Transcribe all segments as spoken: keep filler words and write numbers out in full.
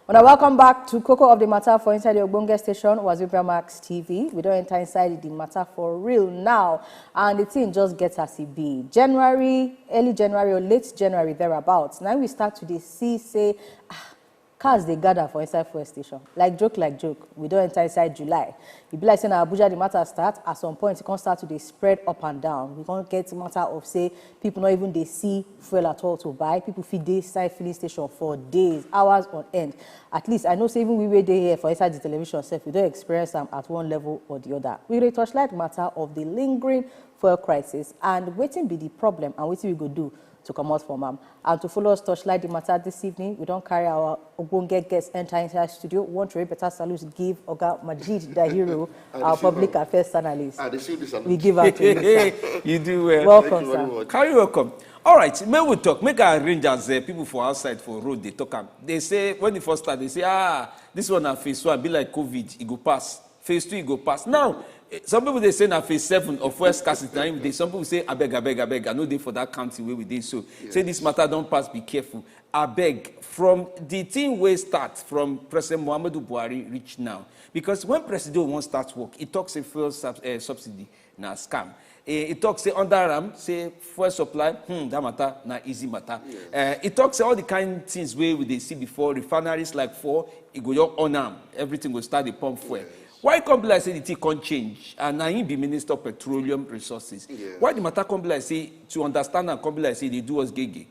Una welcome back to Koko of the Matter for inside the Ogbonge station, Wazobia Max T V. We don enter inside the matter for real now, and the thing just gets as e be. January, early January or late January thereabouts, now we start to dey see say, ah, cars dey gather for inside fuel station. Like joke, like joke, we don enter inside July. E be like say na Abuja the matter start. At some point, e come start to dey spread up and down. We come get matter of say people no even dey see fuel at all to buy. People fit dey inside filling station for days, hours on end. At least I know say even we wey dey here for inside the television sef, we don experience am at one level or the other. We dey torchlight matter of the lingering fuel crisis and wetin be the problem and wetin we go do to comot from am. And to follow us torchlight the matter this evening, we don carry our ogbonge guest enter inside studio. One tori better salute give Oga Majid Dahiru, our public affairs analyst. Ah, they see this. We give am to you, sir. You do well. Welcome, Thank you very sir. much. Carry welcome. All right, make we talk. Make I arrange as uh, people for outside for road they talk am. They say when the first start, they say, ah, this one na phase one, be like COVID, e go pass. Phase two, e go pass. Now, eh, some people they say na phase seven of fuel scarcity. Na im dey. Some people say, abeg, abeg, abeg, I no dey for that county wey we dey. So say this matter don pass, be careful. Abeg, from the thing wey start from President Muhammadu Buhari reach now, because when Presido wan start work, e talk say fuel sub, uh, subsidy na scam. E, e talk say under am, say fuel supply, hmm, that matter na easy matter. Uh, e talk say all the kind things wey we dey see before, refineries like four, e go just on am, everything go start dey pump fuel. Why e come be like say the thing come change? And na him be Minister of Petroleum Resources. Yes. Why the matter come be like say, to understand am, come be like say they do us gege?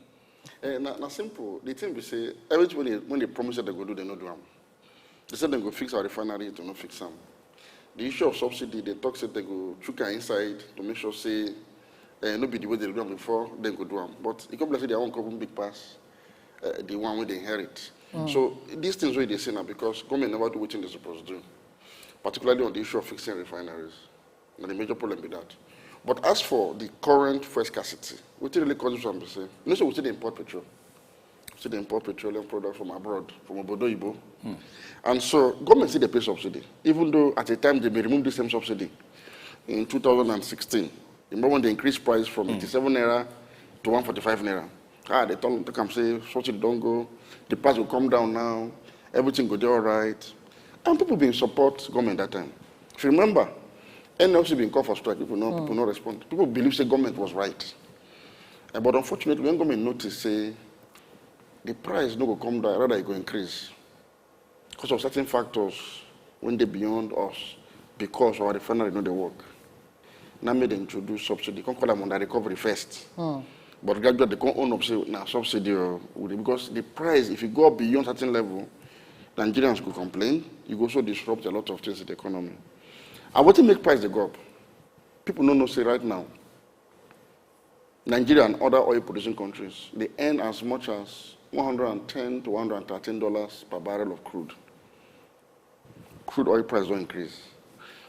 Eh, na, na simple. The thing we say, everything when they, when they promise that they go do, they no do am. They say they go fix our refinery, they no fix am. The issue of subsidy, they talk say they go chook am inside to make sure say eh, no be the way they do am before, they go do am. But e come be like say their own come big pass eh, the one wey they inherit. So these things wey they say na because government never do wetin they suppose do, particularly on the issue of fixing refineries. Na the major problem be that. But as for the current fuel scarcity, wetin really cause this one be say, you know, so we still dey import petrol, we still dey import petroleum products from abroad, from obodo oyibo, and so government still dey pay subsidy, even though at a time they may remove the same subsidy in two thousand and sixteen. Remember when they increased price from eighty-seven naira to one forty-five naira? Ah, they talk, talk am say subsidy don go, the price will come down now, everything go dey all right. And people been support government that time. If you remember, N L C been call for strike, people no, people no respond. People believe say government was right. Eh, but unfortunately, when government notice say the price no go come down, rather e go increase because of certain factors wey dey beyond us, because our refinery no dey work. Na make dem introduce subsidy, come call am under recovery first. But gradually they come own up say na subsidy o, we dey, because the price, if e go up beyond certain level, Nigerians go complain. You go also disrupt a lot of things in the economy. And wetin make price dey go up? People no know say right now Nigeria and other oil producing countries dey earn as much as one hundred and ten to one hundred and thirteen dollars per barrel of crude. Crude oil price don increase.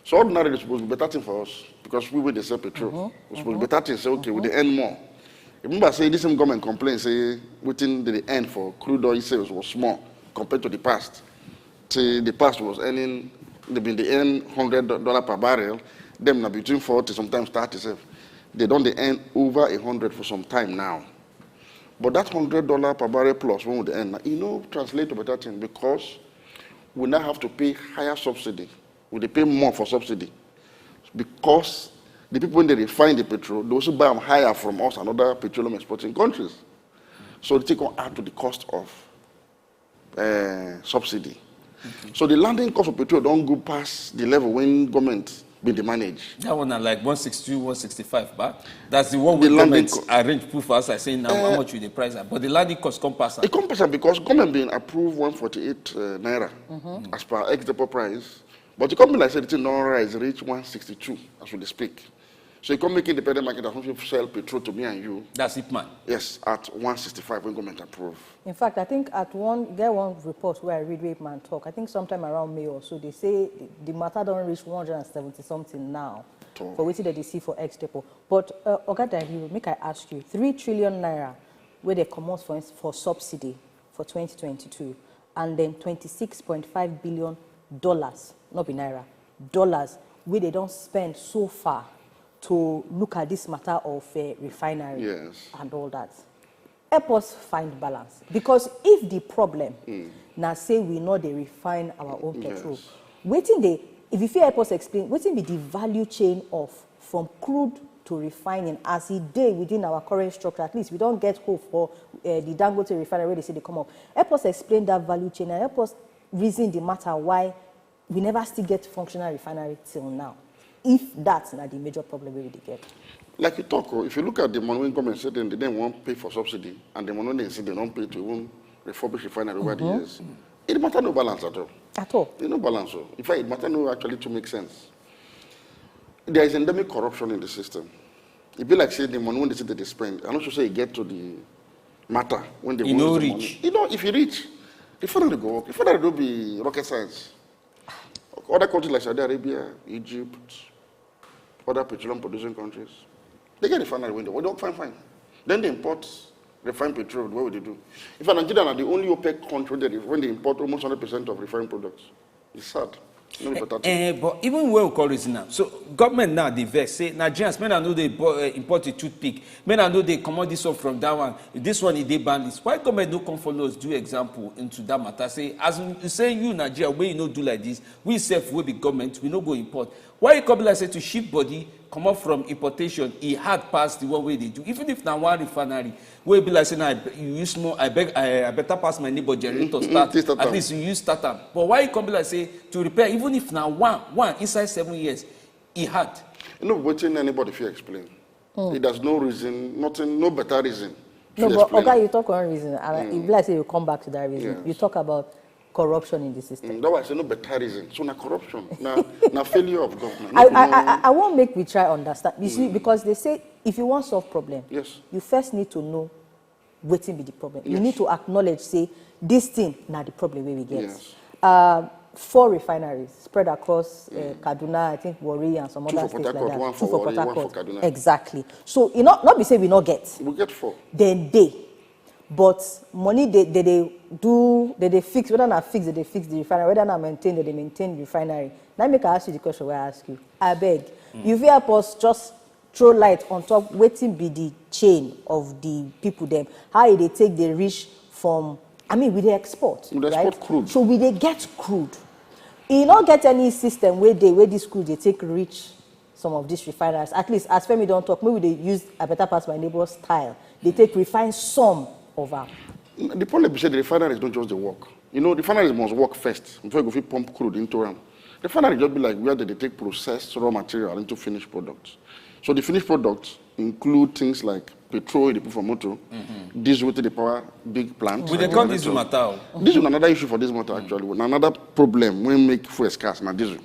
So ordinarily, e suppose be better thing for us because we wey dey sell petrol, we suppose be better thing say, okay, we dey earn more. Remember say this same government complain say wetin they dey earn for crude oil sales was small compared to the past. Till the past was earning, they been dey earn hundred dollar per barrel. Dem na between forty, sometimes thirty sef. They don dey earn over a hundred for some time now. But that hundred dollar per barrel plus wey we dey earn, e no translate to better thing because we now have to pay higher subsidy. We dey pay more for subsidy because the people wey dey refine the petrol, they also buy am higher from us and other petroleum exporting countries. So the thing come add to the cost of uh, subsidy. So the landing cost of petrol don go pass the level wey government been dey manage. That one na like one sixty-two, one sixty-five, but that's the one The wey landing government co- arrange put for us, I say now how much we dey price am, but the landing cost come pass am. E come pass am because government been approve one forty-eight uh, naira as per ex depot price, but e come be like say the thing don rise reach one sixty-two as we dey speak. So e come make independent market as we fit sell petrol to me and you. That's it, man. Yes, at one sixty-five wey government approve. In fact, I think at one get one report where I read wey man talk. I think sometime around May or so, they say the, the matter don reach one hundred and seventy something now Tall. For wetin dem dey see for ex depot. But uh, Oga Dahiru, make I ask you, three trillion naira wey dey comot for ins- for subsidy for twenty twenty-two, and then twenty-six point five billion dollars, not be naira, dollars wey they don spend so far to look at this matter of uh, refinery Yes. And all that. Help us find balance, because if the problem na say we no dey refine our own petrol, wetin dey, if you fit help us explain wetin be the value chain of from crude to refining as e dey within our current structure? At least we don get hope for uh, the Dangote refinery wey dey say dey come up. Help us explain that value chain and help us reason the matter why we never still get functional refinery till now, if that na the major problem wey we dey get. Like you talk, oh, if you look at the money wey government say dem dem wan pay for subsidy and the money wey dem say dem don pay to even refurbish refinery over the years, it matter no balance at all. At all. E no balance o. In fact, it matter no actually to make sense. There is endemic corruption in the system. E be like say the money wey dem say dem dey spend, I no sure say e get to the matter wey dem E no use the reach. Money. You know, if e reach, the refinery go work. Refinery no be rocket science. Other countries like Saudi Arabia, Egypt, other petroleum producing countries, dem get refinery wey dey work fine fine. Then dem import refined petrol. What would they do? In fact, Nigeria na the only OPEC country wey dey import almost hundred percent of refined products. It's sad. No be better thing. Eh, but even when we call reason now, so government now dey vex say Nigerians, make una no dey bo- eh, import a toothpick, make una no dey comot this one from that one. This one e dey ban list. Why government no come follow us do example into that matter? Say as you say you Nigeria, wey you no do like this, we sef wey be government, we no go import. Why you come be like say to shift body comot from importation e hard pass the one wey dey do? Even if na one refinery wey be like say na you use small, I beg, I, I better pass my neighbor generator start. Take start At am. Least you use start am. But why you come be like say to repair, even if na one, one inside seven years, e hard. No, wetin anybody fit explain. It has no reason, nothing, no better reason. No, fit but explain Oga, am. You talk one reason, and e be like say you come back to that reason. Yes. You talk about corruption in the system. Mm, that's why I say no better reason. So na corruption, na na failure of government. I, Make we I, no- I, I won't make we try understand. You see, because they say if you want solve problem, Yes. You first need to know wetin be the problem. You Yes. Need to acknowledge say this thing na the problem wey we get. Yes. Um, four refineries spread across uh, Kaduna, I think Warri and some Two other for states Port like Harcourt, that. One Two for for Warri, Port one for Harcourt. Kaduna. Exactly. So e not not be say we not get. We get four. Then they, but money they they, they do they they fix whether na fix they they fix the refinery, whether na maintain they they maintain the refinery. Now make I ask you the question where I ask you. I beg you, fit help us just throw light on top wetin be the chain of the people them, how e dey take dey reach from, I mean, we dey export, We dey right? Export crude. So we dey get crude. E no get any system wey dey wey this crude dey take reach some of these refineries. At least as Femi don talk, make we dey use a better pass my neighbor style. They take refine some of am. The problem is that the refineries don't just dey work. You know, the refineries must work first before you go fit pump crude into am. Refinery just be like where they dey take processed raw material into finished products. So the finished products include things like petrol you dey put for motor, diesel wey take dey power big plants. We dey like come generator. Diesel matter o. Diesel na another issue for this matter actually. Na another problem wey make fuel scarce na diesel.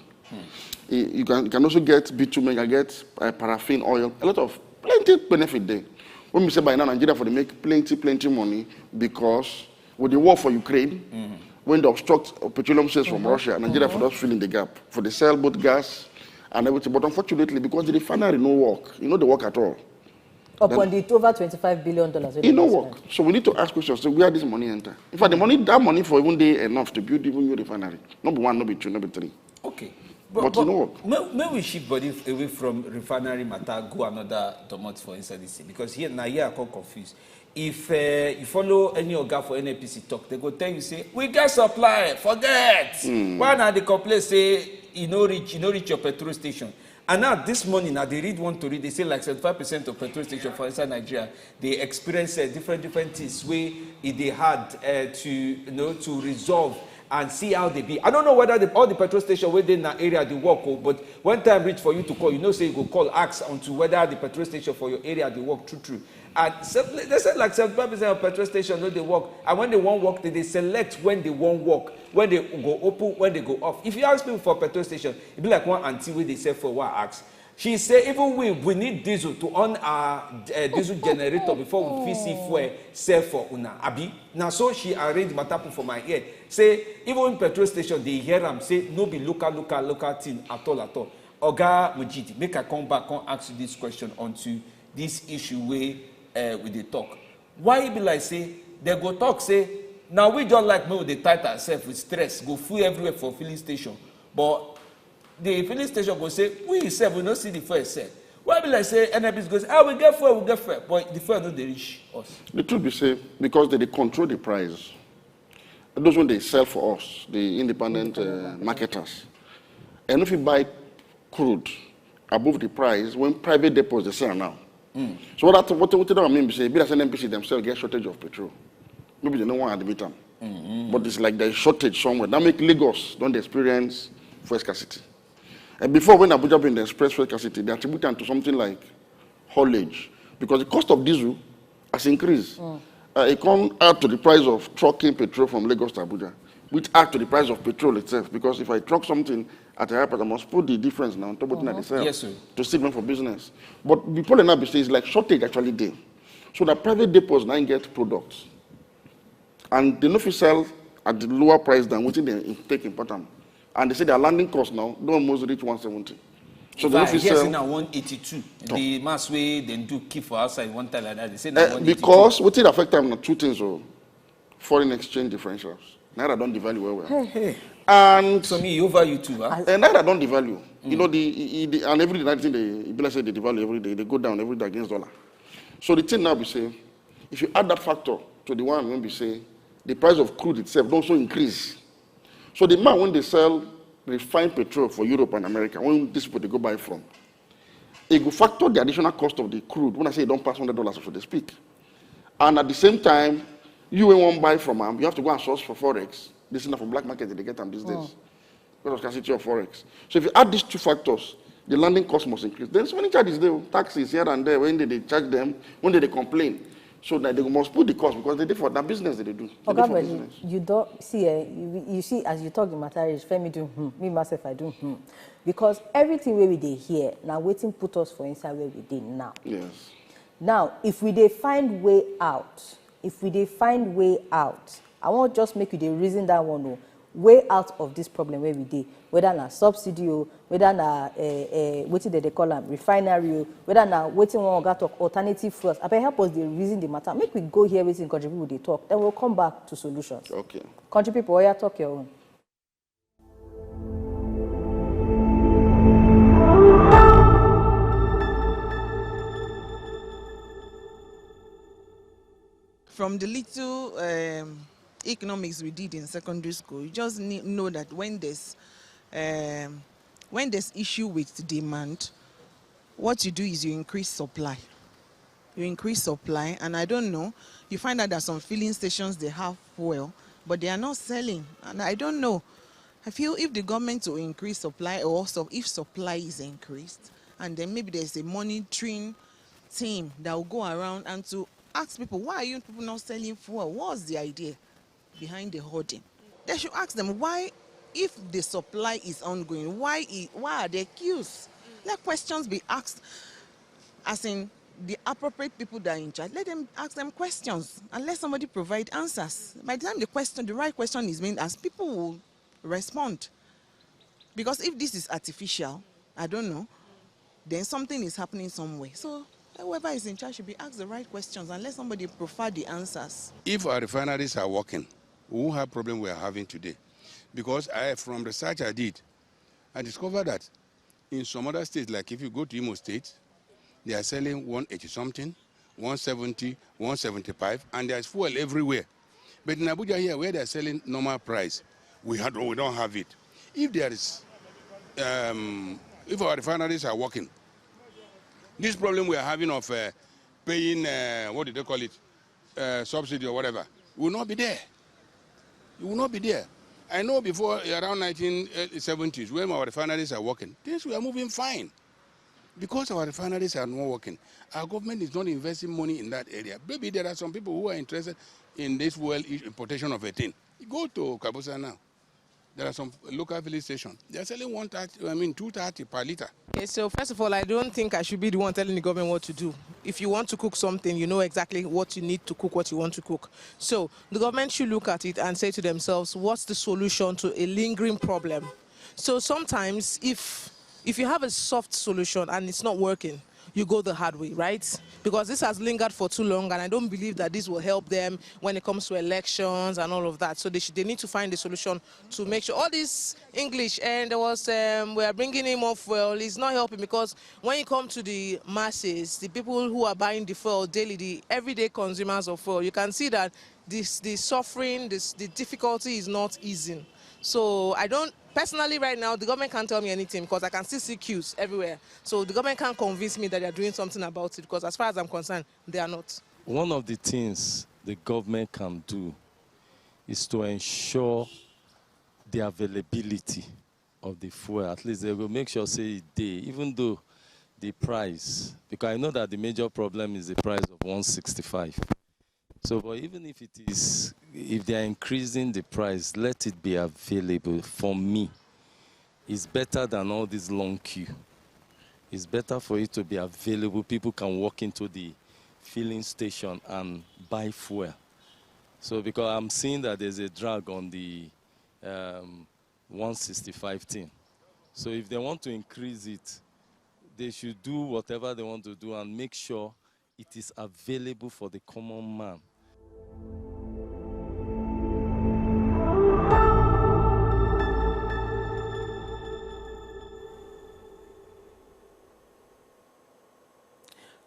E- You can you can also get bitumen, you can get uh, paraffin oil, a lot of plenty benefit there. When we say by now Nigeria for dey make plenty plenty money because with the war for Ukraine, when they obstruct uh, petroleum sales from Russia, Nigeria for just fill in the gap for the sell both gas and everything. But unfortunately, because the refinery no work, e no dey work at all. Upon the over twenty-five billion dollars. E no work. So we need to ask questions. So where this money enter? In fact, the money that money for even dey enough to build even new refinery. No be one, no be two, no be three. Okay. But e no work. May, may we shift body away from refinery matter, go another domot for inside this thing, because here now here I come confused. If uh, you follow any oga for N N P C talk, they go tell you say we get supply, forget. Why now they complain say e no reach, e no reach your petrol station? And now this morning, now they read one tori. They say like seventy-five percent of petrol station for inside Nigeria they experience uh, different different things wey e dey hard uh, to you know to resolve and see how they be. I don't know whether the, all the petrol station wey dey na area dey work o, but when time reach for you to call, you know say you go call ask unto whether the petrol station for your area dey work true true. And simply they say like seventy-five percent of petrol station no dey work, and when they wan work, they dey select when they wan work, when they go open, when they go off. If you ask people for petrol station, e be like one aunty wey dey sell fuel wey I ask. She say even we we need diesel to on our uh, diesel generator before we fit see fuel sell for una, abi? Na so she arrange matter put for my ear. Say even petrol station dey hear am say no be local local local thing at all at all. Oga Mujidi, make I come back come ask you this question unto this issue wey uh, we dey talk. Why e be like say dem go talk say na we just like make we dey tight ourselves with stress go full everywhere for filling station, but the filling station go say we sef we no see the fuel sef. Why be like say N N P C go say, "Ah, we get fuel, we get fuel," but the fuel no dey reach us? The truth be say, because they dey control the price, those wey dey sell for us, the independent uh, marketers, and if you buy crude above the price when private depots dey sell now. So what that, what, what that mean be say, be like N N P C themselves get shortage of petrol. Maybe they no wan admit am. But it's like there is shortage somewhere. That make Lagos don dey experience fuel scarcity. And before, when Abuja bin dey express fuel scarcity, they attribute am to something like haulage, because the cost of diesel has increased. Uh, it come add to the price of trucking petrol from Lagos to Abuja, which add to the price of petrol itself. Because if I truck something at a higher price, I must put the difference now on top of what I dey sell Yes, sir. to still make for business. But the problem now be say it's like shortage actually dey. So that private depots now get products, and they no fit sell at the lower price than wetin they take import am. And they say their landing cost now don almost reach one seventy. So they no But fit here say sell. na one eighty-two. The mass wey dem do keep for outside one time like that, they say na Eh, one eighty-two. Because wetin affect am na two things o. Foreign exchange differentials. Naira don devalue well well. Hey. And So me, e over you too, huh? And naira don devalue. You know, the, e- e- the and every day, thing dey, e be like say they devalue every day. They go down every day against dollar. So the thing now be say, if you add that factor to the one wey be say the price of crude itself don also increase. So the man wey dey sell refined petrol for Europe and America, wey these people dey go buy from, e go factor the additional cost of the crude. When I say e don pass hundred dollars as we dey speak, and at the same time, you wey wan buy from am, you have to go and source for forex. This is not for black market they dey get am these days because of scarcity of forex. So if you add these two factors, the landing cost must increase. Then so many charges dey, taxes here and there, wey they dey charge them, wey they dey complain. So that they must put the cost because they dey for that business that they do. They dey Oga for Bedi, business. You don see, eh, you, you see, as you talk the matter, reach, Femi do hmm, me myself I do hmm, because everything wey we dey hear na wetin put us for inside where we dey now. Yes. Now, if we dey find way out, if we dey find way out, I wan just make you dey reason that one o. Way out of this problem wey we dey, whether na subsidy o, whether na uh, uh, wetin dem dey call am, refinery o, whether na wetin one oga talk, alternative fuels. Abeg help us dey reason the matter. Make we go hear wetin country people dey talk. Then we'll come back to solutions. Okay. Country people, oya talk your own. From the little um, economics we did in secondary school, you just ne- know that when there's um, when there's issue with demand, what you do is you increase supply. You increase supply, and I don't know. You find out that some filling stations they have fuel, but they are not selling, and I don't know. I feel if the government will increase supply, or also if supply is increased, and then maybe there's a monitoring team that will go around and to ask people, "Why are you people not selling fuel? What's the idea behind the hoarding?" They should ask them why, if the supply is ongoing, why i- why are there queues? Let questions be asked, as in the appropriate people that are in charge. Let them ask them questions and let somebody provide answers. By the time the question, the right question is being asked, people will respond. Because if this is artificial, I don't know, then something is happening somewhere. So whoever is in charge should be asked the right questions and let somebody provide the answers. If our refineries are working, we won't have problem we are having today. Because I, from research I did, I discovered that in some other states, like if you go to Imo State, they are selling one eighty something, one seventy, one seventy-five, and there's fuel everywhere. But in Abuja here, where they are selling normal price, we had we don't have it. If there is, um, if our refineries are working, this problem we are having of uh, paying uh, what do they call it, uh, subsidy or whatever, will not be there. It will not be there. I know before around nineteen seventies when our refineries are working, things were moving fine. Because our refineries are not working, our government is not investing money in that area. Maybe there are some people who are interested in this well importation of a thing. Go to Kabusa now. There are some local filling stations. They are selling one thirty, I mean, two thirty per liter. Okay, so first of all, I don't think I should be the one telling the government what to do. If you want to cook something, you know exactly what you need to cook, what you want to cook. So the government should look at it and say to themselves, "What's the solution to a lingering problem?" So sometimes, if if you have a soft solution and it's not working, you go the hard way, right? Because this has lingered for too long, and I don't believe that this will help them when it comes to elections and all of that. So they should, they need to find a solution to make sure all this English, and there was, um, we are bringing in more fuel, is not helping, because when you come to the masses, the people who are buying the fuel daily, the everyday consumers of fuel, you can see that this, the suffering, this, the difficulty is not easing. So I don't, personally, right now, the government can't tell me anything because I can still see queues everywhere. So the government can't convince me that they are doing something about it, because as far as I'm concerned, they are not. One of the things the government can do is to ensure the availability of the fuel. At least they will make sure say e dey, even though the price, because I know that the major problem is the price of one sixty-five. So, but even if it is, if they are increasing the price, let it be available. For me, it's better than all this long queue. It's better for it to be available. People can walk into the filling station and buy fuel. So, because I'm seeing that there's a drag on the, um, one sixty-five thing. So if they want to increase it, they should do whatever they want to do and make sure it is available for the common man.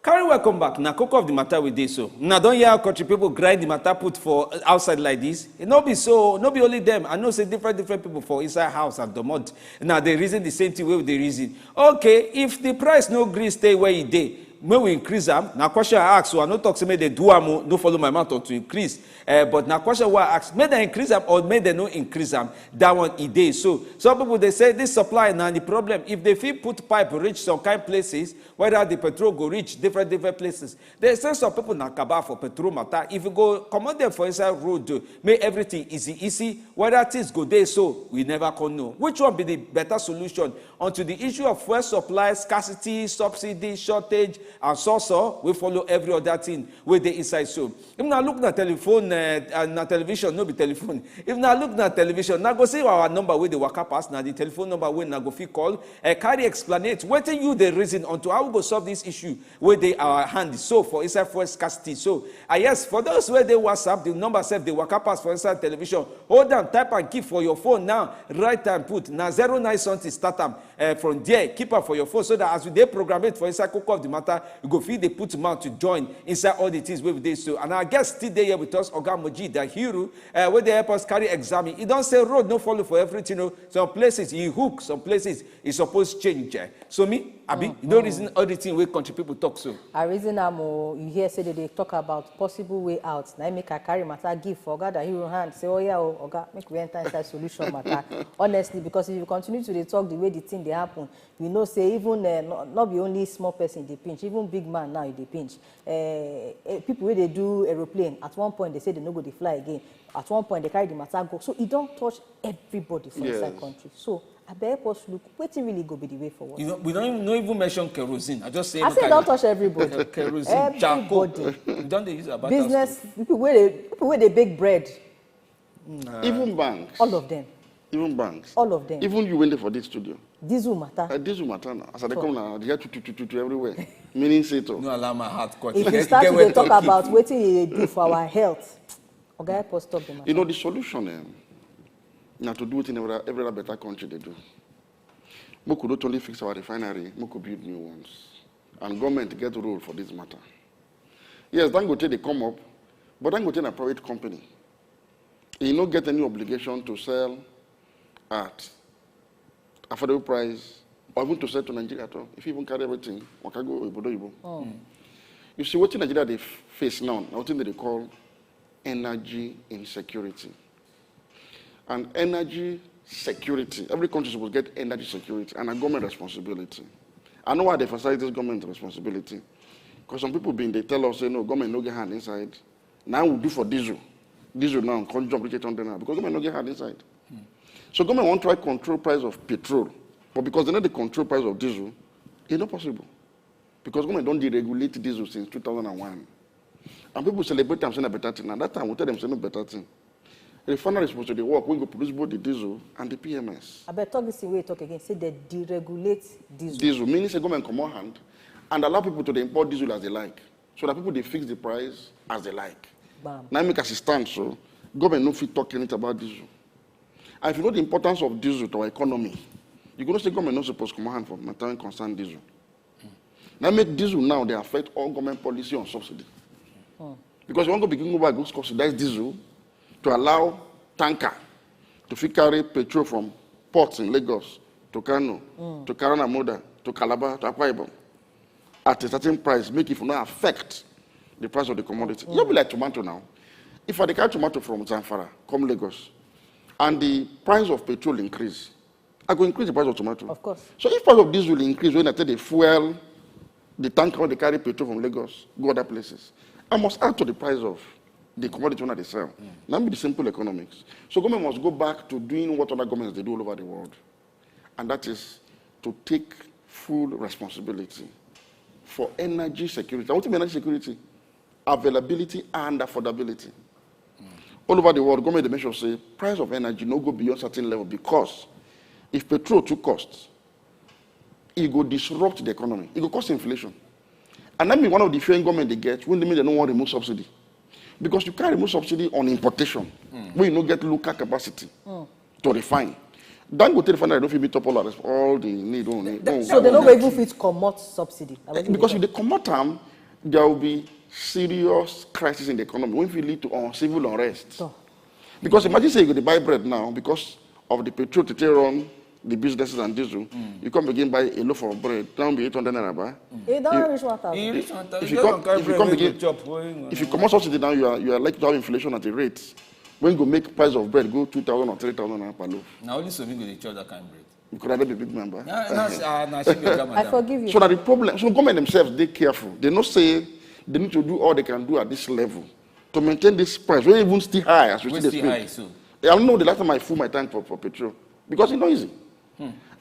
Carry welcome back. Na koko of the matter we dey so. Una don hear how country people grind the matter put for outside like this? E no be so, no be only them. I know say different, different people for inside house and domot, na dey reason the same thing wey we dey reason. Okay, if the price no gree stay where e dey, make we increase am. Na question I ask, so I no talk say make they do am o, no follow my mouth to increase. Eh, but na question wey I ask, make they increase am or make they no increase am. That one e dey. So some people dey say this supply na the problem. If they fit put pipe reach some kind places, whether the petrol go reach different, different places. They say some people na kaba for petrol matter. If you go comot them for inside road, uh, make everything easy, easy. Whether things go dey so, we never can know. Which one be the better solution unto the issue of fuel supply, scarcity, subsidy, shortage, and so, so, we follow every other thing wey dey inside so. If na look na telephone, uh, uh, na television, no be telephone. If na look na television, na go see our number wey dey waka pass, na the telephone number wey na go fit call, uh, carry explanate wetin you dey reason unto how we go solve this issue wey dey our hand so for inside fuel scarcity. So, ah, yes, for those wey dey WhatsApp, the number sef dey waka pass for inside television. Hold am, type and keep for your phone now. Write am put. Na zero nine something, start am, eh, from there. Keep am for your phone so that as we dey program it for inside koko of the matter, you go fit dey put mouth to join inside all the things wey we dey so. And our guest still dey here with us, Oga Moji Dahiru, eh, wey dey help us carry examine. E don say road no follow for everything o. Some places e hook, some places e suppose change, eh. So me, abi, you don reason all the thing wey country people talk so? I reason am o. You hear say they dey talk about possible way out. Na im make I carry matter give for Oga Dahiru hand. Say, "Oh yeah, oh, Oga, make we enter inside solution matter." Honestly, because if you continue to dey talk the way the thing dey happen, you know say even, eh, no, no be only small person dey pinch, even big man now e dey pinch. Eh, eh, people wey dey do aeroplane, at one point they say they no go dey fly again. At one point they carry the matter go. So e don touch everybody for inside country. So abeg help us look wetin really go be the way forward. You know, we don't even, no even mention kerosene. I just say, e don touch everybody. Kerosene, charcoal. Everybody. We don dey use about business, people wey dey, people wey dey bake bread. Even banks. All of them. Even banks. All of them. Even you wey dey for this studio. Diesel matter. Uh, diesel matter now. As I dey come now, they get tu, tu, tu, tu, tu everywhere. Meaning say to. No allow my heart cut. If you start to dey talk about wetin e dey do for our health, Oga, help us stop the matter. You know, the solution, um, na to do wetin every, every other better country dey do. Make we not only fix our refinery, make we build new ones. And government get role for this matter. Yes, Dangote dey come up, but Dangote na private company. E no get any obligation to sell at affordable price or even to sell to Nigeria at all. If you even carry everything, waka go obodo oyibo. You see, wetin Nigeria dey f-, face now, na wetin they dey call energy insecurity. And energy security, every country suppose get energy security, and a government responsibility. I know why they emphasize this government responsibility, because some people been dey tell us say no, government no get hand inside. Now we do for diesel, diesel now come jump reach eight hundred now because government no get hand inside. So government wan try control price of petrol, but because they no dey control price of diesel, e no possible. Because government don deregulate diesel since two thousand and one. And people celebrate am say na better thing. Na that time we tell them say no better thing. Refinery suppose to dey work, we go produce both the diesel and the P M S. Abeg talk this thing wey you talk again, say they deregulate diesel. Diesel, meaning say government comot hand. and allow people to dey import diesel as they like, so that people dey fix the price as they like. Bam. Now make as e stand so, government no fit talk anything about diesel. And if you know the importance of diesel to our economy, you go know say government no suppose comot hand for matter wey concern diesel. Now make diesel now dey affect all government policy on subsidy. Because you wan go begin go back go subsidize diesel to allow tanker to fit carry petrol from ports in Lagos to Kano, to Karana Moda, to Calabar, to Akwa Ibom at a certain price, make it for not affect the price of the commodity. E no be like tomato now. If I dey carry tomato from Zamfara come Lagos, and the price of petrol increase, I go increase the price of tomato. Of course. So if price of diesel increase when I take dey fuel the tanker wey dey carry petrol from Lagos go other places, I must add to the price of the commodity wey I dey sell. Na be the simple economics. So government must go back to doing what other governments dey do all over the world, and that is to take full responsibility for energy security. And wetin be energy security? Availability and affordability. All over the world, government dey make sure say price of energy no go beyond certain level, because if petrol too cost, e go disrupt the economy. E go cause inflation. And that mean one of the fear government dey get when they mean they no wan remove subsidy. Because you can't remove subsidy on importation when you no get local capacity to refine. Dangote refinery no fit meet up all, our- all the need wey we need. So they no go even fit comot subsidy. Na wetin Because you if they comot am, there will be serious crisis in the economy wey fit lead to uncivil unrest. So, Because imagine say you go dey buy bread now because of the petrol to take run the businesses and diesel. You come begin buy a loaf of bread, now be eight hundred naira, ba. e don reach one thousand. You reach one thousand, If you you just come, carry if you bread come wey begin, go chop, wey you if you go- comot subsidy now, you are you are likely to have inflation at a rate when go make price of bread go two thousand or three thousand naira per loaf. Na only some people dey chop that kind of bread. You could have a big man, ba. Na na ah, na she be grandma. I forgive you. So that the problem, so government themselves dey careful. They know say they need to do all they can do at this level to maintain this price. Wey even still high as we Wey still dey still high speak. So. I don't know the last time I full my tank for, for petrol because e no easy.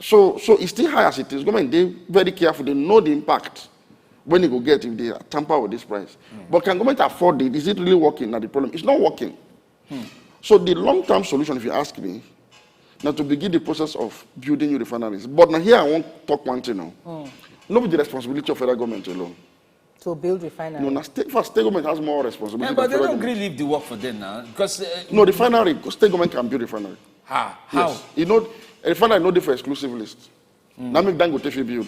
So so it's still high as it is. Government dey very careful. They know the impact when e go get if they tamper with this price. But can government afford it? Is it really working? Na the problem. It's not working. So the long-term solution, if you ask me, na to begin the process of building new refineries. But now here I wan talk one thing now. No be the responsibility of federal government alone. To build refinery. No, na state, first state government has more responsibility Eh, but than they federal don't government. Really leave the work for them now because uh, No, refinery, state government can build refinery. How? How? Yes. You know, refinery no dey for exclusive list. Now make Dangote fit build.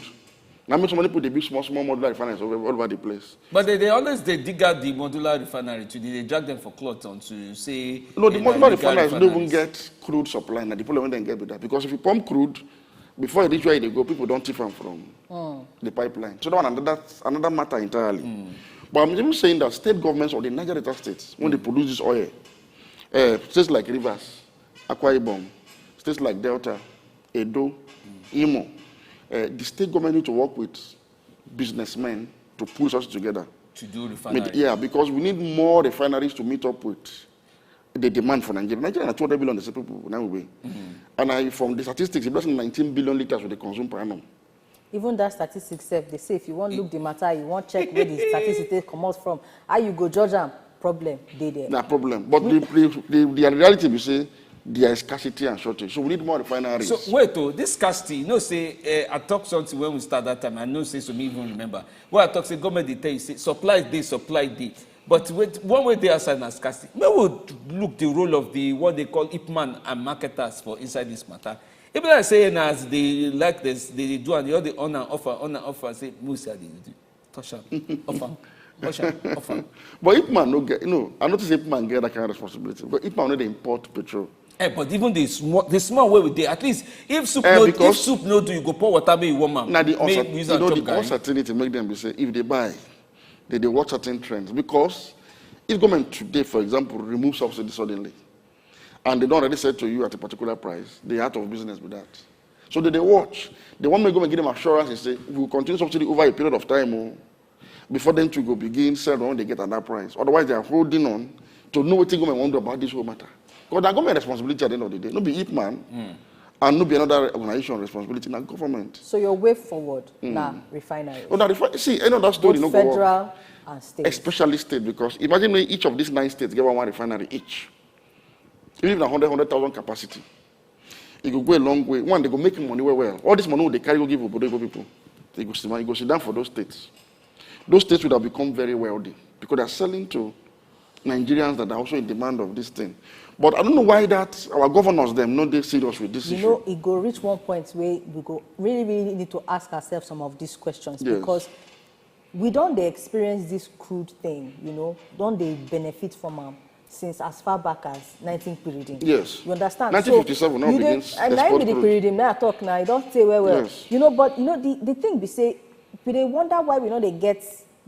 Now make so many people dey build small small modular refineries all over, all over the place. But they, they always they dig out the modular refinery too. They, they drag them for cloth on to say. No, the eh, modular na illegal refineries don't even refineries. Get crude supply. Now the problem when they get with that, because if you pump crude, before you reach where they go, people don't thief am from the pipeline. So that one another another matter entirely. But I'm even saying that state governments or the Niger Delta states when they produce this oil, uh, states like Rivers, Akwa Ibom, states like Delta, Edo, Imo, uh, the state government need to work with businessmen to pull us together. To do Meet- refinery. yeah, because we need more refineries to meet up with the demand for Nigeria. Nigeria na two hundred billion the people now we. And I, from the statistics, it's less than nineteen billion liters we dey consume per annum. Even that statistic sef dey say if you wan look the matter, you wan check where the statistic take comot from, how you go judge am? Problem dey there. Na problem. But the, the, the, the reality we say there is scarcity and shortage. So we need more refineries. So wait oh, this scarcity, you know say uh, I talk something when we start that time. I know say some even remember. When I talk say government dey tell you say supply dey, supply dey. But wait, one way dey outside na scarcity. May we look the role of the what they call ip man and marketers for inside this matter. If I say na as they like this, they dey do and they all dey on and off and on and off and say, "Musa dey do, touch am, off am, touch am, off am." But ip man no get, you know, I notice ip man get that kind of responsibility. But ip man no dey import petrol. Eh, but even the small, the small way we dey, at least if soup Eh, no, if because soup no do, you go pour water make you warm am. Now the, Make uncer- use you am know, chop the garri. Uncertainty make them be say if they buy, they they watch certain trends because if government today, for example, remove subsidy suddenly, and they don't already sell to you at a particular price, they out of business with that. So they, they watch. They want me to go and give them assurance and say we will continue subsidy over a period of time oh, before them to go begin sell when they get at that price. Otherwise, they are holding on to know what government want to do about this whole matter. Because that government responsibility at the end of the day, no be ip man, and no be another organization responsibility, na government. So your way forward na refinery. Oh, now, the, see, any other story Both no go work. Federal and state. Especially state, because imagine me, each of these nine states get one, one refinery each. Even if na hundred, hundred thousand capacity, it go go a long way. One, they go make money well, well. All this money wey they carry go give obodo Igbo people. They go sit down, they go sit down for those states. Those states would have become very wealthy because they're selling to Nigerians that are also in demand of this thing. But I don't know why that our governors them not they serious with this You issue. know, it go reach one point where we go really, really need to ask ourselves some of these questions Yes. because we don't they experience this crude thing, you know, don't they benefit from them since as far back as nineteen Piridin. Yes. You understand? Nineteen fifty-seven now you dey- begins and now export be the crude. Piridin, may I talk now, you don't say well, well. Yes. You know, but you know, the, the thing we say, we they wonder why we know they get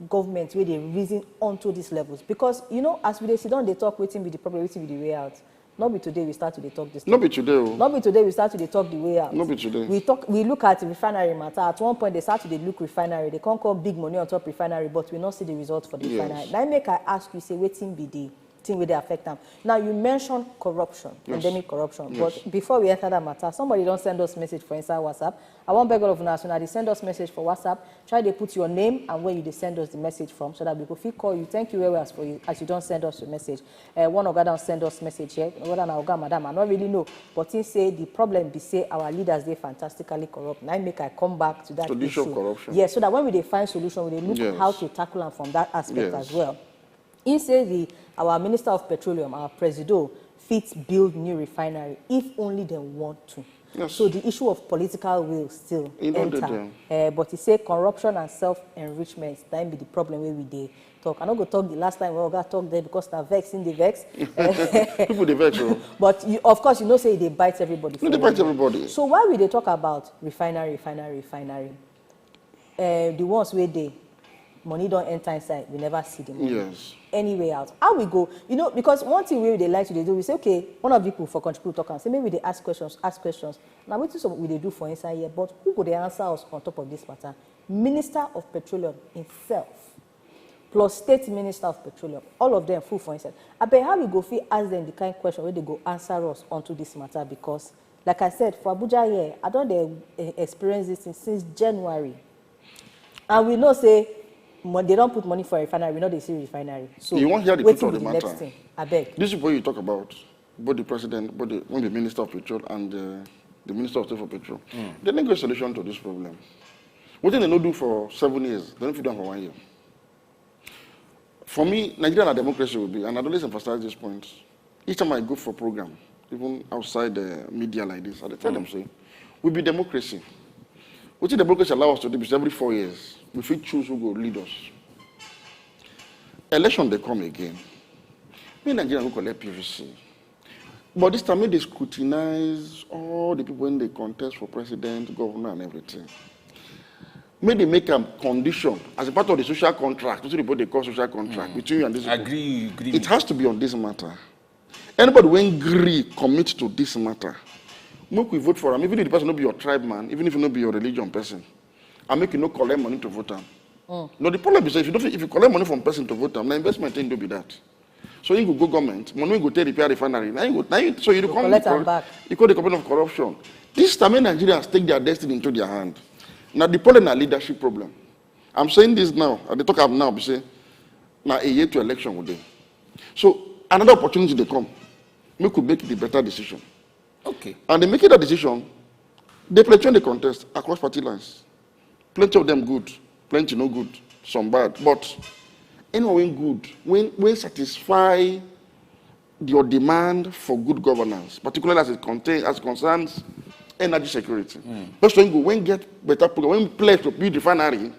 government where they reason onto these levels. Because, you know, as we dey sit down, they talk, waiting be the problem, waiting be the way out. Not be today we start to dey talk this Not thing. be today. Oh. Not be today we start to dey talk the way out. Not be today. We talk, we look at refinery matter. At one point, they start to dey look refinery. They can't call big money on top refinery, but we not see the result for the Yes. refinery. Now make I ask you, say, waiting be the thing where they affect them. Now you mentioned corruption, Yes. Endemic corruption. Yes. But before we enter that matter, somebody don't send us message for inside WhatsApp. I won't beg all of us now. They send us message for WhatsApp. Try to put your name and where you dey send us the message from, so that we go fit call you. Thank you very much for you as you don't send us your message. Uh, one Oga don't send us message here. Whether na Oga, madam, I don't really know. But he say the problem be say our leaders they fantastically corrupt. Now make I come back to that To the issue of issue. Corruption. Yes, so that when we dey find solution, we dey look Yes. how to tackle them from that aspect Yes. as well. He say the our Minister of Petroleum, our Presido, fit build new refinery if only they want to. Yes. So the issue of political will still E no dey enter. there. Eh, but he say corruption and self-enrichment, that be the problem where we dey talk. I no go talk the last time we got talk there because na vex in the vex. Eh, People they vex. Oh. but you, of course, you know say they bite everybody. No, they for bite everybody. So why we dey talk about refinery, refinery, refinery? Uh, the ones where they money don't enter inside, we never see the money. Yes. Anyway out. How we go? You know, because one thing we they like to dey do, we say, okay, one of the people for contribute talk and say, maybe they ask questions, ask questions. Now, what is we they do for inside here? But who could they answer us on top of this matter? Minister of Petroleum himself, plus State Minister of Petroleum, all of them full for inside. I bet how we go fit ask them the kind question where they go answer us onto this matter because, like I said, for Abuja here, I don't dey, eh, experience this thing since January. And we know say mo- they don't put money for refinery, we know they see refinery. So You won't hear the wetin truth of be the next matter. Thing? I beg. These people you talk about, both the president, both the, when the minister of petroleum and uh, the minister of state for petrol, they didn't get solution to this problem. What did they not do for seven years? They don't fit done for one year. For me, Nigeria and democracy will be, and I always emphasize this point. Each time I go for program, even outside the media like this, I dey tell them say, we be democracy. What democracy allow us to do is every four years, we fit choose who go lead us. Election they come again. Me Nigeria go collect P V C. But this time, make they scrutinize all the people when they contest for president, governor, and everything. Make they make a condition as a part of the social contract, which people they call social contract between you and this people. Agree, agree. It has to be on this matter. Anybody when agree commit to this matter, make we vote for him. Even if the person no be your tribe man, even if he no be your religion person, and make you no collect money to vote him. No, the problem is if you don't, if you collect money from person to vote him, na investment thing do be that. So you go go government, money go take repair refinery. Now you go, now you, so you come Collect am back. You call the company of corruption. This time, Nigerians take their destiny into their hand. Now the problem na leadership problem. I'm saying this now. I dey talk am now. Be say, now a year to election will day. So another opportunity they come. Make we make the better decision. Okay. And they make it that decision. They play the contest across party lines. Plenty of them good, plenty no good, some bad. But anyone when good, when when satisfy your demand for good governance, particularly as it contains as it concerns energy security. Person go when get better program, when pledge to build refinery,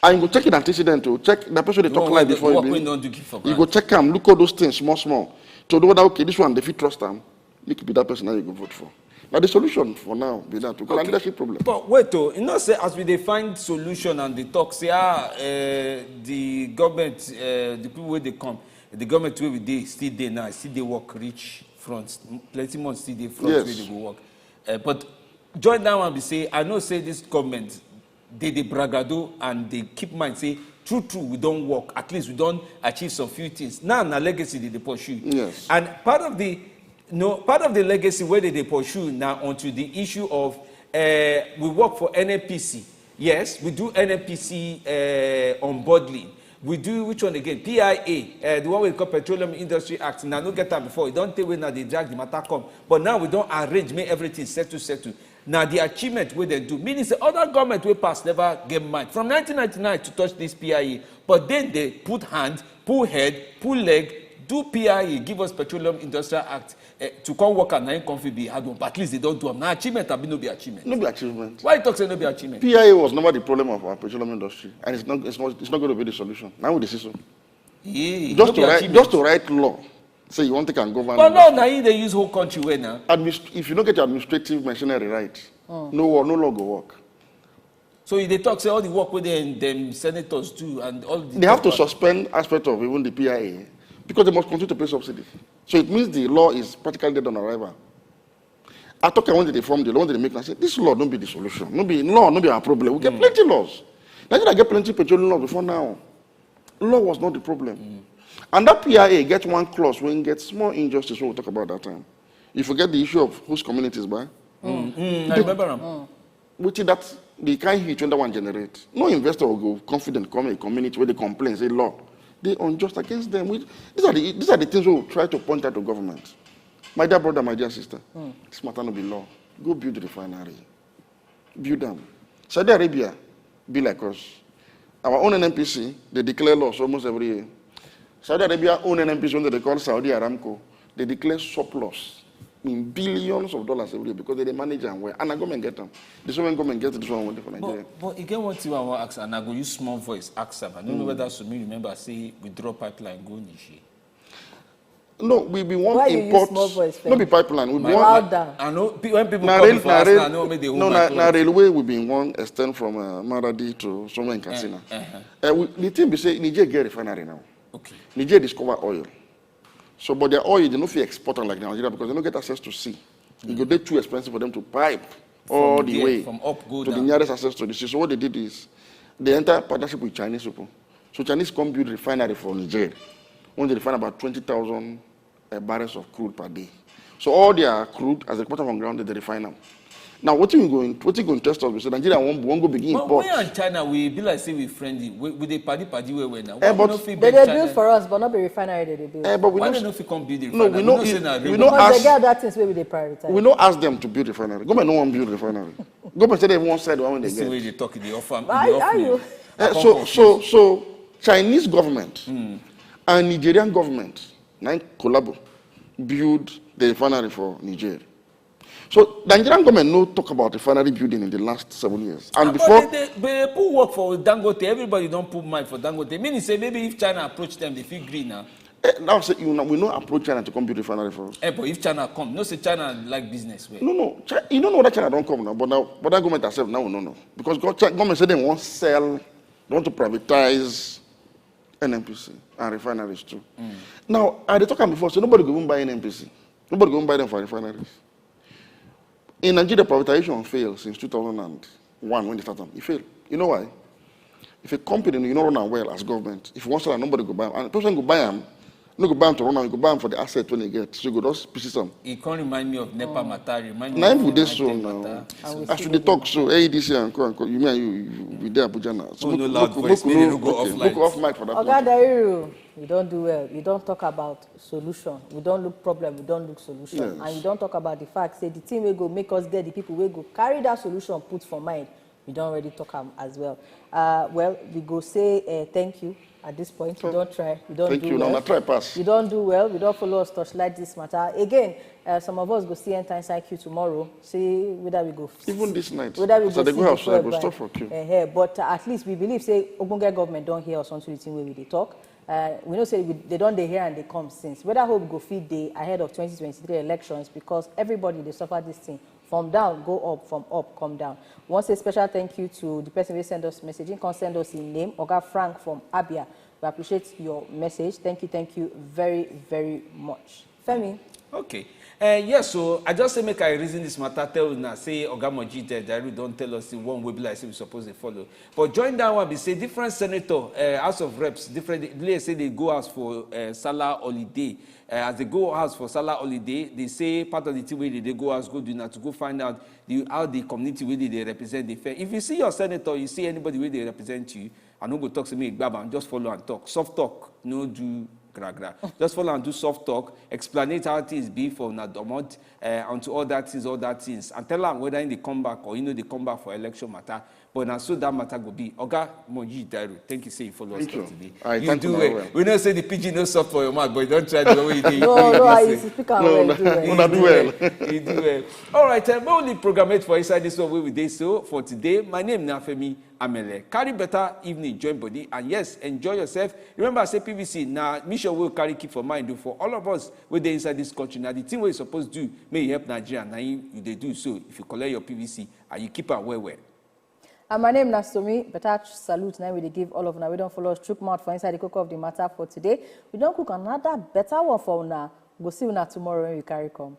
and you go check it antecedent to check that person they talk One like wey before work you wey be- no do give for you go ground. Check am, look all those things small small. So know that okay, this one they fit trust am. Make it be that person that you go vote for. Now the solution for now be that because Okay. leadership problem. But wait, oh, you know, say as we dey find solution and they talk, say ah, uh, the government, uh, the people where they come, the government where we dey still dey now, still dey work reach front, plenty months still dey front Yes. Where they go work. Uh, but join that one be say, I know say this government they dey bragado and they keep mind say true true we don't work, at least we don't achieve some few things. Now na legacy they dey pursue. Yes. And part of the no part of the legacy where they dey pursue now onto the issue of uh, we work for N N P C. Yes, we do N N P C uh, on boardly. We do which one again? P I A, uh, the one we call Petroleum Industry Act. Now no get that before. You don't take away now they drag the matter come. But now we don't arrange make everything settle settle. Na the achievement wey dem do, meaning say other government wey pass never get mind from nineteen ninety-nine to touch this P I A, but then they put hand, pull head, pull leg, do P I A, give us Petroleum Industrial Act, eh, to come work am, na im come fit be hard work, but at least they don do am. Na achievement abi no be achievement? No be achievement. Why you talk say no be achievement? P I A was never the problem of our petroleum industry, and it's not, it's not, it's not going to be the solution. Now we dey see so. Yeah, just no to be write, achievement. Just to write law, say you want to can govern. But now, now you dey use whole country well now. Administ-, if you don't get your administrative machinery right, no war, no law go work. So you dey talk say all the work wey dem, dem senators do and all the They have to suspend aspect of even the P I A because they must continue to pay subsidy. So it means the law is practically dead on arrival. I talk when they form the law, when they make, I say, "This law don't be the solution. No be law, no be our problem. We get plenty laws. Nigeria get plenty petroleum laws before now. Law was not the problem." And that P I A get one clause when get small injustice wey we talk about that time. You forget the issue of whose communities buy? Mm, I remember am. Wetin that, the kind heat wey that one generate? No investor go confident come a community where they complain, say law dey unjust against them. We, these are the, these are the things we will try to point out to government. My dear brother, my dear sister, this matter no be law. Go build refinery. Build am. Saudi Arabia be like us. Our own N N P C, they declare loss almost every year. Saudi Arabia own N N P C, wey they call Saudi Aramco, they declare surplus in billions of dollars every year because they dey manage am well. And na government get am. This one government get, this one wey dey for Nigeria. But, but e get one thing I wan ask, and I go use small voice ask am. I don't know whether Sumi remember say we draw pipeline go Niger. No, we be one. Why you use import small voice, no be pipeline. We be one. Louder. I know pe-, when people na come rail-, for na us rail-, now, I know make they hold no, my na, na clothes. Railway we been one extend from, uh, Maradi to somewhere in Katsina. Uh, we, the thing be say Niger get refinery now. Okay. Niger discover oil. So, but their oil, they no fit export am like Nigeria because they no get access to sea. E go dey too expensive for them to pipe all the way from up go to the nearest access to the sea. So what they did is they enter partnership with Chinese people. So Chinese come build refinery for Niger. When they refine about twenty thousand, uh, barrels of crude per day. So all their crude, as they put am on ground, they refine am. Now, wetin we go in-, wetin go interest us be say Nigeria wan, wan go begin import. But we and China, we be like say we friendly. We, we dey padi padi well well now. Eh, why we but no fit they beg dey China? Build for us, but not be refinery they dey build. Eh, but we why no they s-, no fit come build the no, refinery? We no, we no, we no, we no ask, they get other things wey we dey prioritize. We no ask them to build refinery. Government no wan build refinery. Government say they wan sell the one wey they get. This way they talk, they offer, why they offer are you? Eh, so, so, so Chinese government and Nigerian government now collabo build the refinery for Niger. So the Nigerian government no talk about refinery building in the last seven years. And ah, before but they, they, they put work for Dangote, everybody don't put mind for Dangote. Meaning say maybe if China approach them, they feel green now. Eh, now say you know, we no approach China to come build refinery for us. Eh, but if China come, no say China like business well. No, no, Chi-, you don't know that China don't come now, but now, but that government herself now we no know because go-, Chi-, government say they want sell, they want to privatize N N P C and refineries too. Now, I dey talk am before, so nobody go even buy N N P C. Nobody go even buy them for refineries. In Nigeria, privatization failed since two thousand and one when they started. It failed. You know why? If a company, you know, run am well as government, if you want sell am, nobody go buy am. And person go buy am, no go buy am to run am, you go buy am for the asset when they get. So you go just pieces am. E come remind me of NEPA matter. Remind me of nineteen ninety matter. Na im we dey so now. And we still dey talk so, A E D C and co and co, you mean you, you, we dey Abuja now. So oh, no loud voice, make we no go off light. Make we off mic for that matter. Oga Dairu, you don do well. You don talk about solution. We don look problem, we don look solution. Yes. And you don talk about the fact say the thing wey go make us get the people wey go carry that solution put for mind. We don already talk am as well. Uh, well, we go say, uh, thank you at this point. You don try, you don do well. Thank you. Now, na try pass. You don do well. You don follow us torchlight this matter. Again, uh, some of us go see enter inside queue tomorrow. See whether we go even this night, whether we go see the house, I go stop for queue. Eh, eh, but, uh, at least we believe say ogbonge government don hear us onto the thing wey we dey talk. Uh, we know say we, they don dey hear and they come since. Whether hope go fit dey ahead of twenty twenty-three elections because everybody dey suffer this thing. From down, go up, from up, come down. We wan say special thank you to the person wey send us message. He come send us him name, Oga Frank from Abia. We appreciate your message. Thank you, thank you very, very much. Femi. Okay. Uh, yes, so I just say make I reason this matter, tell una say Oga Moji Jairu don tell us the one wey be like say we suppose dey follow. But join that one be say different senator, uh, House of Reps, different, they say they go house for, uh, Salah holiday. Uh, as they go house for Salah holiday, they say part of the thing wey they dey go house go do na to go find out the, how the community wey they dey represent dey fare. If you see your senator, you see anybody wey dey represent you, I no go talk say make you gbab am, just follow and talk. Soft talk, no do gra gra. Just follow and do soft talk, explain how things be for una domot, uh, and to all that things, all that things, and tell am whether he dey come back or he no dey come back for election matter. But na so that matter go be. Oga Moji Dairu, thank you say you follow us Thank you. Today. I You thank do una well. Well. We know say the pidgin no soft for your mouth, but you don try the way you dey. No, you no, dey I say. used to speak am No, well. no. Do well. Una do well. You do well. All right, uh, we only program it for inside this one wey we dey so for today. My name na Femi Amele. Carry better evening, join body, and yes, enjoy yourself. Remember, say P V C na mission wey we carry keep for mind o for all of us wey dey inside this country. Na the thing wey you suppose do, make you help Nigeria, na him you dey do. So if you collect your P V C and you keep am well well. And my name na Somi. Better salute now we dey give all of una wey don follow us chook mouth for inside the cocoa of the matter for today. We don cook another better one for una. Go see una tomorrow when we carry come.